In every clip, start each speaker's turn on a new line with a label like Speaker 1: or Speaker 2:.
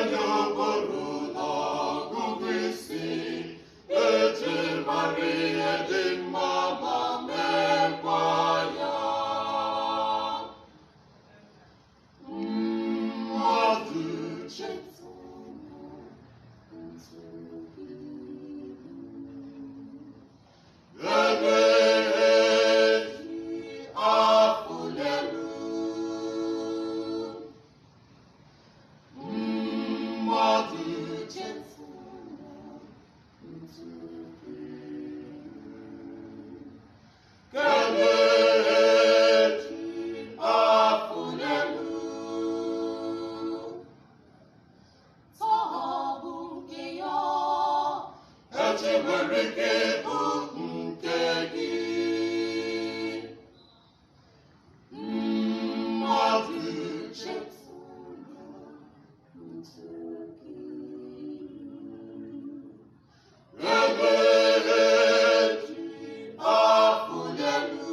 Speaker 1: Enyi ụbụrụ na ọgụgụ isi eji mara ihe dị mma ma mekwa ya. Mmadụ cheta ebe eji afụlelu. Mmadụ cheta kelee eji afụlelu.
Speaker 2: Taa bụ nke ya.
Speaker 1: Echi nwere ike ịbụ nke gị. Mmadụ cheta ebe eji afụlelu.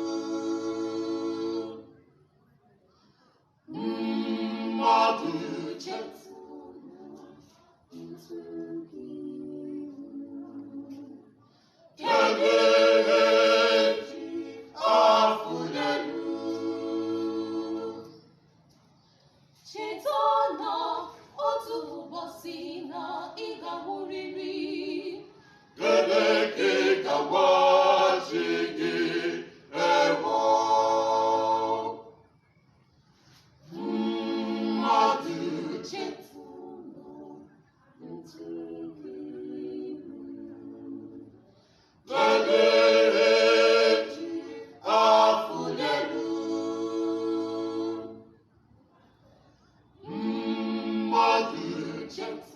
Speaker 1: Mmadụ cheta kelee eji afụlelu.
Speaker 2: Cheta na otu ụbọchị na ị ga-anwụrịrị.
Speaker 1: Gịnị ka ị ga-agwa chi gị ewo? Mmadụ
Speaker 2: Cheta
Speaker 1: kelee eji afụlelu. Mmadụ
Speaker 2: cheta.